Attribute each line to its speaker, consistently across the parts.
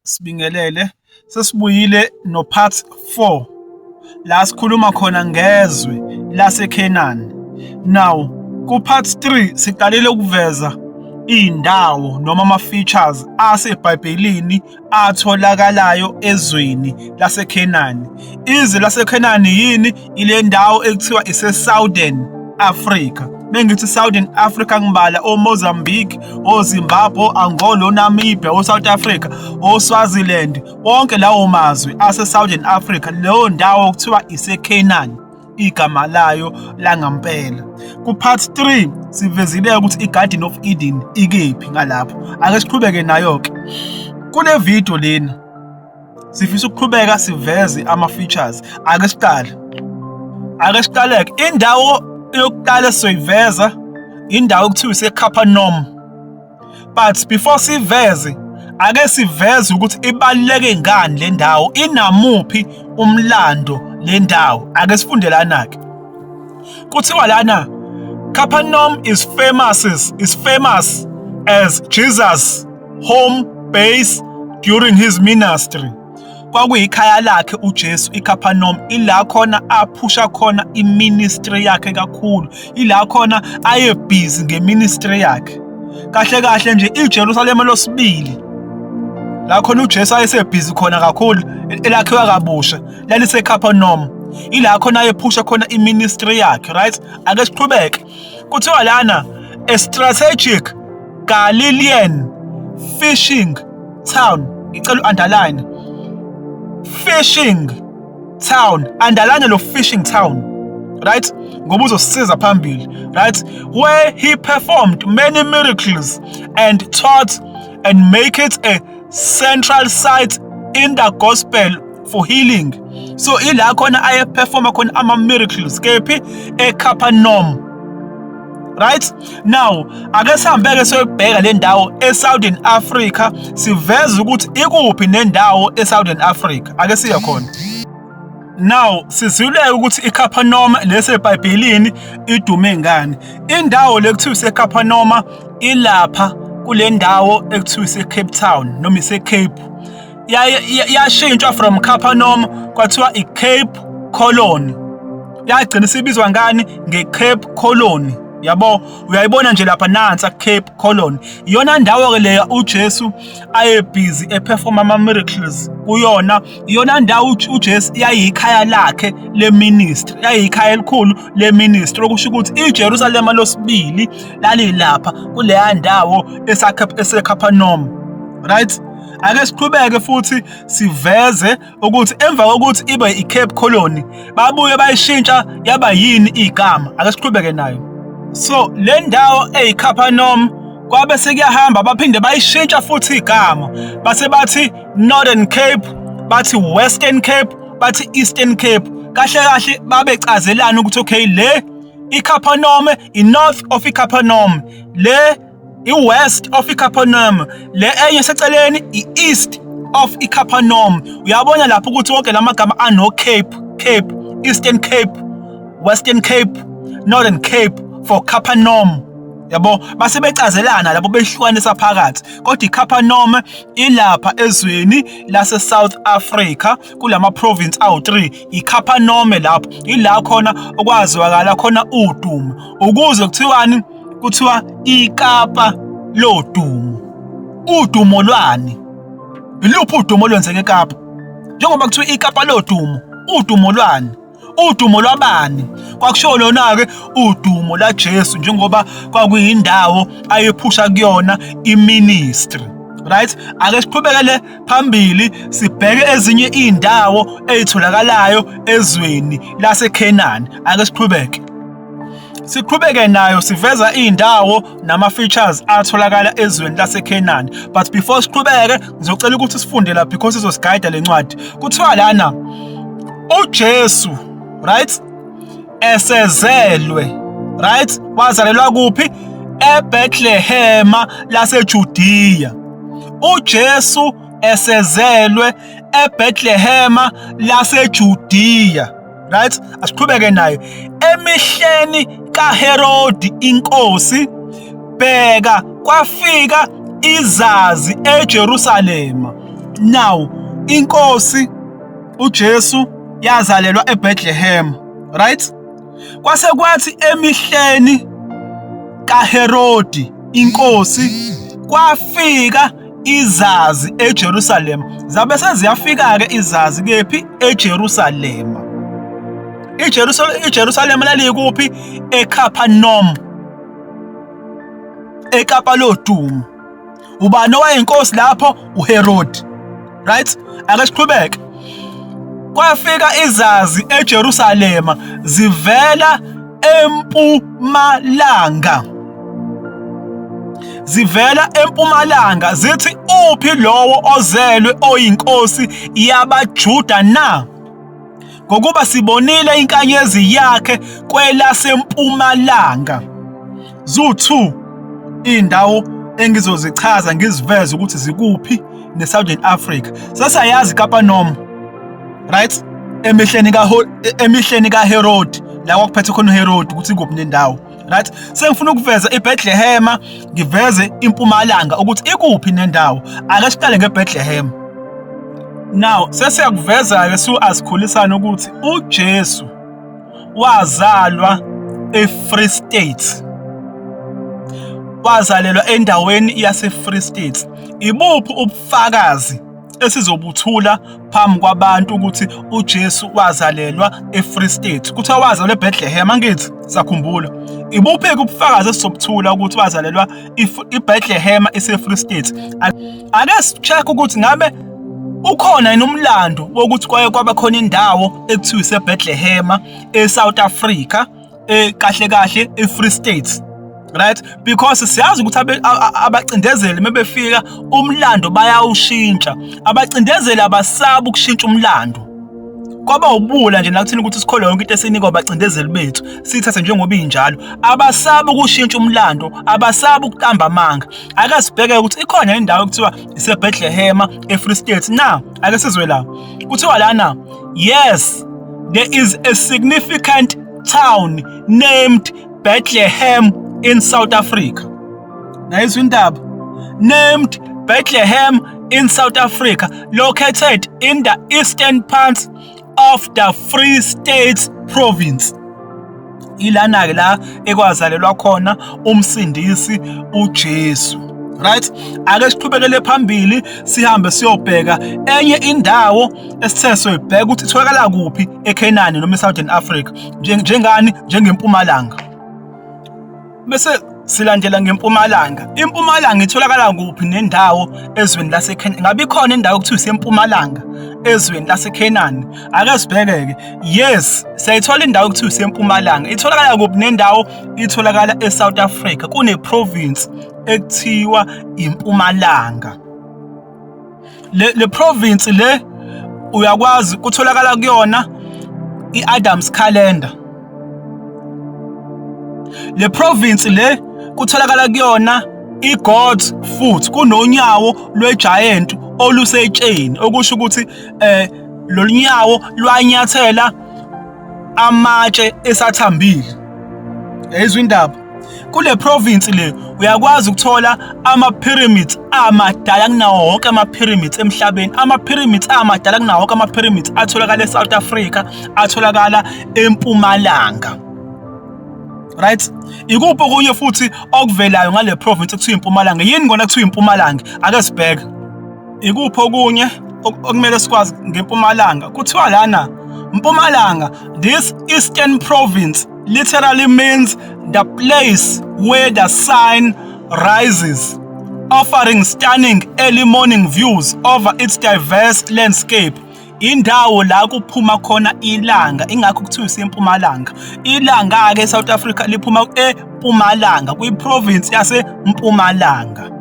Speaker 1: Sibingelele, sesibuyile no-part 4 la sikhuluma khona ngezwe laseKhenani. Now, ku-part 3 siqalile ukuveza iy'ndawo noma ama-features aseBhayibhelini atholakalayo ezweni laseKhenani. Izwe laseKhenani yini? Ile ndawo ekuthiwa ise-Southern Africa. Bengithi Southern Africa ngibala oMozambique, oZimbabwe, o-Angola, oNamibia, oSouth Africa, oSwaziland, wonke lawo mazwe ase-Southern Africa, leyo ndawo kuthiwa iseCanaan igama layo langampela. Ku-part 3 sivezile ukuthi i-Garden of Eden ikephi ngalapho. Ake siqhubeke nayo-ke. Kule video lena sifisa ukuqhubeka siveze ama-features. Ake siqale. Ake siqale-ke. Indawo yokuqala esizoyiveza indawo ekuthiwa iseCapernaum. But before siveze, ake siveze ukuthi ibaluleke ngani le ndawo, inamuphi umlando le ndawo. Ake sifunde lana-ke. Kuthiwa lana Capernaum is famous as Jesus home base during his ministry. Kwakuyikhaya lakhe uJesu iCapernaum, ila khona aphusha khona iministry yakhe kakhulu, ila khona aye busy ngeministry yakhe. Kahle kahle nje iJerusalema losibili la khona uJesu ayesebhizi khona kakhulu, elakhiwa kabusha, laliseCapernaum, ila khona ayephusha khona iministry yakhe, right? Ake siqhubeke. Kuthiwa lana a strategic Galilean fishing town. Ngicela u-underline fishing town, underline lo fishing town, right, ngoba uzosisiza phambili, right? Where he performed many miracles and taught and make it a central site in the gospel for healing. So ila khona ayeperforma khona ama-miracles. Kephi? eCapernaum, right? Now ake sihambe-ke siyoyibheka le ndawo e-Southern Africa, siveze ukuthi ikuphi nendawo e-Southern Africa. Ake siye khona. Now sizwile ukuthi iCapernaum leseBhayibhelini idume ngani. Indawo le kuthiwa iseCapernaum ilapha kule ndawo ekuthiwa ise-Cape Town noma ise-Cape. Yashintshwa from Capernaum kwathiwa i-Cape Colony. Yagcina isibizwa ngani? Nge-Cape Colony. Yabo, uyayibona nje lapha, nansa Cape Colony. Iyona ndawo ke leya uJesu ayebhizi eperform ama miracles kuyona. Iyona ndawo uJesu yayikhaya lakhe le ministry, yayikhaya elikhulu le ministry, okusho ukuthi iJerusalema losibili lalilapha kuleya ndawo eseCapernaum, right? Ake siqhubeke futhi siveze ukuthi emva kokuthi ibe iCape Colony babuye bayishintsha yaba yini igama. Ake siqhubeke nayo. So le ndawo eyiCapernaum kwabe sekuyahamba baphinde bayishintsha futhi igama, base bathi Northern Cape, bathi Western Cape, bathi Eastern Cape. Kahle kahle babecazelana ukuthi okay, le iCapernaum, i-north of iCapernaum, le i-west of iCapernaum, le enye seceleni i-east of iCapernaum. Uyabona lapho ukuthi wonke lamagama ano Cape, Cape, Eastern Cape, Western Cape, Northern Cape for Capernaum, yabo? Base becazelana lapho behlukanisa phakathi, kodwa iCapernaum ilapha ezweni lase South Africa kulama province awu3. iCapernaum lapho ila khona okwaziwakala khona udumo, ukuze kuthiwani? Kuthiwa iKapa lodumo. Udumo lwani? Iluphi udumo olwenzeka eKapa? Njengoba kuthiwa iKapa lodumo, udumo lwani? Udumo lwabani? Kwakusho lona-ke udumo laJesu, njengoba kwakuyindawo ayephusha kuyona iministry, right? Ake siqhubekele phambili sibheke ezinye iy'ndawo ey'tholakalayo ezweni laseKhenani. Ake siqhubeke. Siqhubeke nayo, siveza iy'ndawo nama-features atholakala ezweni laseKhenani. But before siqhubeke, ngizocela ukuthi sifunde la because izosigayida le ncwadi. Kuthiwa lana uJesu, right, esezelwe, right, wazalelwa kuphi? eBethlehema laseJudiya. uJesu esezelwe eBethlehema laseJudiya, right? Asiqhubeke nayo. Emihleni kaHerodi inkosi, bheka, kwafika izazi eJerusalema. Now inkosi uJesu yazalelwa eBethlehem, right? Kwase kwathi emihleni kaHerodi inkosi kwafika izazi eJerusalema. Zabe seziyafika-ke izazi kephi? EJerusalema. IJerusalema lalikuphi? ECapernaum, eKapa lodumo. Ubani owayeyinkosi lapho? UHerodi. Right? Ake siqhubeke. Kwafika izazi eJerusalema zivela empumalanga. Zivela empumalanga zithi, uphi lowo ozelwe oyinkosi yabaJuda na? Ngokuba sibonile inkanyezi yakhe kwelasempumalanga. Zu-2 iy'ndawo engizozichaza ngiziveze ukuthi zikuphi ne-Southern Africa. Sesiyayazi iKapernaum, right? Emihleni ka emihleni kaHerod, la kwakuphethe khona uHerod ukuthi ikuphi nendawo, right? Sengifuna ukuveza iBethlehem, ngiveze impumalanga ukuthi ikuphi nendawo. Ake siqale ngeBethlehem. Now sesiyakuveza-ke su asikhulisane ukuthi uJesu wazalwa eFree State, wazalelwa endaweni yase-Free State. Ibuphi ubufakazi esizobuthula phambi kwabantu ukuthi uJesu wazalelwa eFree State? Kuthiwa wazalelwa eBethlehem, angithi sakhumbula. Ibuphi-ke ubufakazi esizobuthula ukuthi wazalelwa iBethlehem ise-Free State? Ake si-check ukuthi ngabe ukhona yini umlando wokuthi kwaye kwaba khona indawo ekuthiwa iseBethlehem eSouth Africa, kahle kahle eFree State, right? Because siyazi ukuthi abacindezeli mebefika umlando bayawushintsha. Abacindezeli abasabi ukushintsha umlando. Kwaba ubula nje nakuthina ukuthi sikholwe yonke into esinikwa abacindezeli bethu, siyithathe njengoba injalo. Abasabi ukushintsha umlando, abasabi ukuqamba amanga. Ake sibheke ukuthi ikhona indawo ekuthiwa iseBethlehem eFree State na. Ake sizwe la. Kuthiwa lana, yes, there is a significant town named Bethlehem in South Africa. Nayizwa indaba? Named Bethlehem in South Africa, located in the eastern part of the Free State province. Ilana-ke la ekwazalelwa khona umsindisi uJesu. Right? Ake siqhubekele phambili sihambe siyobheka enye indawo esithe soyibheka ukuthi itholakala kuphi eKhenani noma eSouthern Africa. Njengani? Njengempumalanga. Bese silandela ngempumalanga. Impumalanga itholakala kuphi nendawo ezweni laseKhenani? Ngabe ikhona indawo okuthiwa isempumalanga ezweni laseKhenani? Ake sibheke-ke. Yes, siyayithola indawo okuthiwa isempumalanga. Itholakala kuphi nendawo? Itholakala eSouth Africa. Kune-province ekuthiwa iMpumalanga. Le province le uyakwazi kutholakala kuyona i-Adams Calendar. Le province le kutholakala kuyona i-God's Foot, kunonyawo lwe-giant olusetsheni, okusho ukuthi lolu nyawo lwanyathela amatshe esathambile. Yayizwa indaba? Kule province le uyakwazi ukuthola ama-pyramids amadala kunawo wonke ama-pyramids emhlabeni. Ama-pyramids amadala kunawo wonke ama-pyramids atholakala e-South Africa, atholakala eMpumalanga. Right? Ikuphi okunye futhi okuvelayo ngale province ekuthiwa iMpumalanga? Yini ngona kuthiwa iMpumalanga? Ake sibheke. Ikuphi okunye okumele sikwazi ngeMpumalanga? Kuthiwa lana Mpumalanga, this eastern province literally means the place where the sun rises, offering stunning early morning views over its diverse landscape. Indawo la kuphuma khona ilanga, ingakho kuthiwa isempumalanga. Ilanga-ke eSouth Africa liphuma eMpumalanga, kwi-province yaseMpumalanga.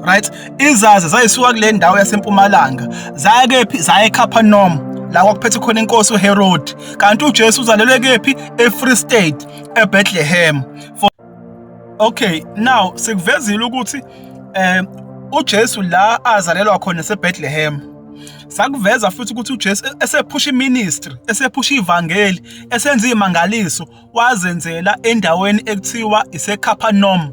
Speaker 1: Right? Izazi zayisuka kule ndawo yaseMpumalanga, zaya kephi? Zaya eCapernaum, la kwakuphethe khona inkosi uHerod. Kanti uJesu uzalelwe kephi? EFree State, eBethlehem. Okay, now sikuvezile ukuthi uJesu la azalelwa khona eseBethlehem. Sakuveza futhi ukuthi uJesu esephusha iministry, esephusha ivangeli, esenza izimangaliso, wazenzela endaweni ekuthiwa iseCapernaum.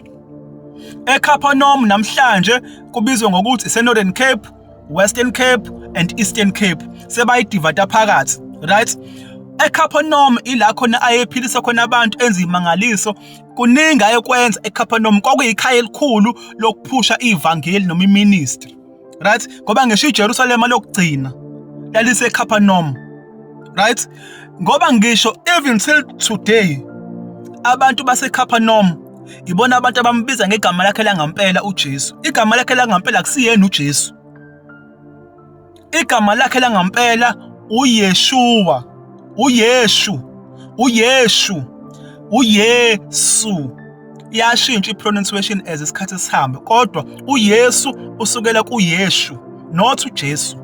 Speaker 1: ECapernaum namhlanje kubizwa ngokuthi iseNorthern Cape. Western Cape and Eastern Cape, sebayidivada phakathi, right? ECapernaum ila khona ayephilisa khona abantu, enza imangaliso, kuningi ayekwenza eCapernaum. Kwakuyikhaya elikhulu lokuphusha ivangeli noma iministry, right? Ngoba ngisho iJerusalema lokugcina laliseCapernaum, right? Ngoba ngisho even till today abantu baseCapernaum ibona abantu abambiza ngegama lakhe langampela uJesu. Igama lakhe langampela akusiyena uJesu, igama lakhe langampela uYeshua, uYeshu, uYeshu, uYesu. Iyashintsha i-pronunciation as isikhathi sihambe, kodwa uYesu usukela kuYeshu, not uJesu,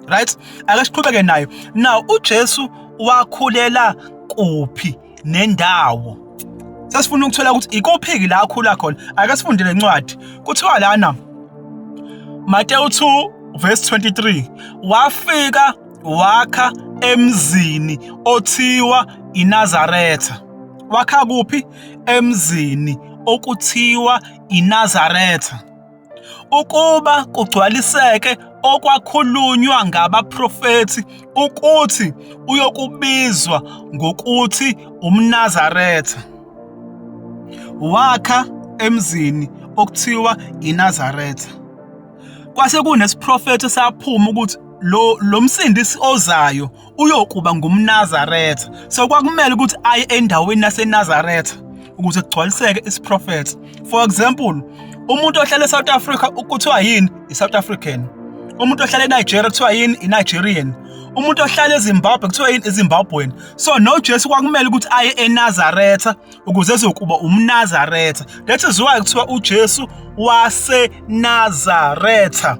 Speaker 1: right? Ake siqhubeke nayo. Now, uJesu wakhulela kuphi nendawo? Sesifuna ukuthola ukuthi ikuphi la akhula khona. Ake sifunde le ncwadi. Kuthiwa lana Matthew 2 verse 23, wafika wakha emzini othiwa iNazaretha. Wakha kuphi? Emzini okuthiwa iNazaretha, ukuba kugcwaliseke okwakhulunywa ngabaprofethi ukuthi uyokubizwa ngokuthi umNazaretha. Wakha emzini okuthiwa iNazaretha. Kwase kunesiprofetho saphuma ukuthi lo msindisi ozayo uyokuba ngumNazaretha. So kwakumele ukuthi aye endaweni yaseNazaretha ukuze kugcwaliseke isiprofetho. For example, umuntu ohlala eSouth Africa kuthiwa yini? I-South African. Umuntu ohlala eNigeria kuthiwa yini? I-Nigerian. Umuntu ohlala eZimbabwe kuthiwa yini? IZimbabwean. So noJesu kwakumele ukuthi aye eNazaretha ukuze ezokuba umNazaretha. That is why kuthiwa uJesu waseNazaretha.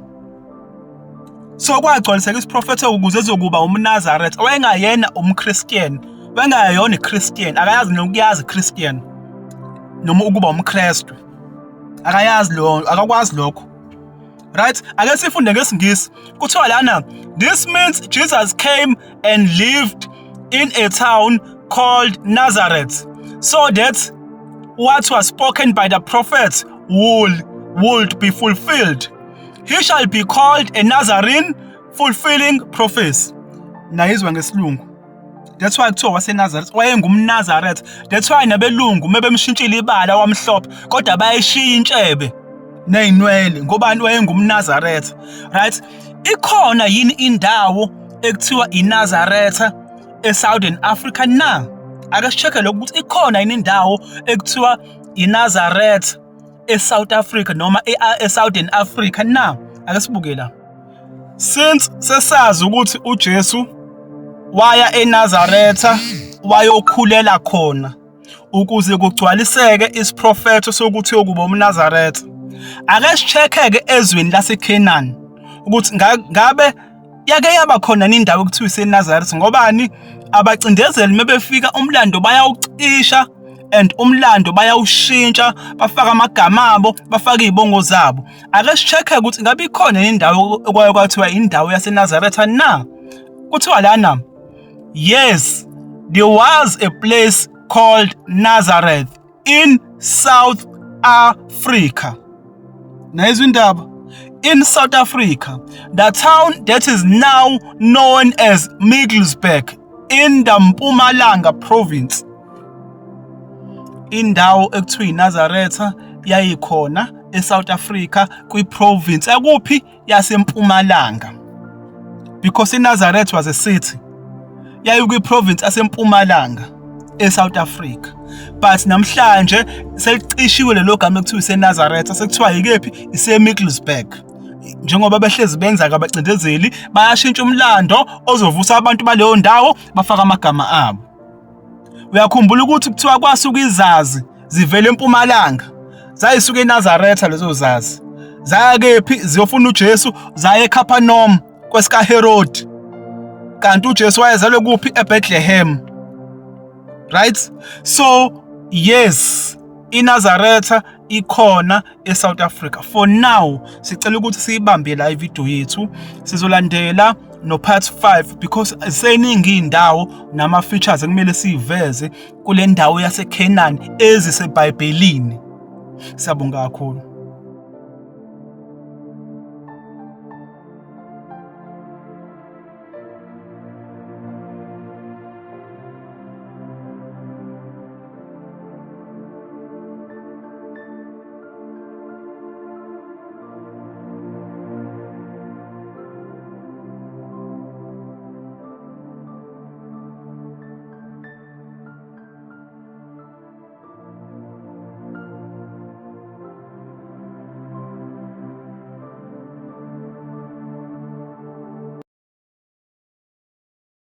Speaker 1: So kwagcwaliseka isiprofetho ukuze ezokuba umNazaretha. Wayengayena umChristian, wayengayona iChristian, akayazi nokuyazi iChristian noma ukuba umKristu, akayazi lo, akakwazi lokho, right? Ake sifunde ngesiNgisi. Kuthiwa lana, this means Jesus came and lived in a town called Nazareth so that what was spoken by the prophets would be fulfilled: "He shall be called a Nazarene," fulfilling prophecy. Nayizwa ngesilungu. That's why kuthiwa waseNazareth, wayengumNazareth. That's why nabelungu uma bemshintshile ibala wamhlophe, kodwa bayayishiya intshebe ney'nwele. Ngobani? WayengumNazaretha, right? Ikhona yini indawo ekuthiwa iNazaretha eSouthern Africa na? Ake si-check-e lokhu ukuthi ikhona yini indawo ekuthiwa iNazareth eSouth Africa noma eSouthern Africa na. Ake sibuke la. Since sesazi ukuthi uJesu waya eNazaretha wayokhulela khona ukuze kugcwaliseke isiprofetho sokuthi yokuba umNazaretha, ake si-check-ke ezweni laseCanaan ukuthi ngabe yake yaba khona indawo ekuthiwa iseNazaretha. Ngobani? Abacindezeli mebefika, umlando bayawucisha and umlando bayawushintsha, bafaka amagama abo, bafaka izibongo zabo. Ake si-check ukuthi ngabe ikhona indawo okwaye kwathiwa indawo yaseNazaretha na. Kuthiwa lana, yes, there was a place called Nazareth in South Africa. Nayizwa indaba? In South Africa, the town that is now known as Middlesbrough in the Mpumalanga province. Indawo ekuthiwa iNazaretha yayikhona eSouth Africa kwi-province akuphi? YaseMpumalanga, because iNazareth was a city, yayikwi-province yaseMpumalanga eSouth Africa. But namhlanje selicishiwe lelo gama ekuthiwa iseNazaretha, sekuthiwa yikephi? IseMiddlesbrough. Njengoba behlezi benza kabacindezeli, bayashintsha umlando ozovusa abantu baleyo ndawo, bafaka amagama abo. Uyakhumbula ukuthi kuthiwa kwasuka izazi zivela empumalanga, zayisuka eNazaretha lezo zazi, zaya kephi? Ziyofuna uJesu. Zaya eCapernaum kwesikaHerod, kanti uJesu wayezalwe kuphi? eBethlehem, right? So yes, iNazaretha ikhona eSouth Africa. For now sicela ukuthi siyibambe la ivideo yethu, sizolandela no part 5 because seningi indawo nama features ekumele siveze kule ndawo yaseCanaan eziseBhayibhelini. Siyabonga kakhulu.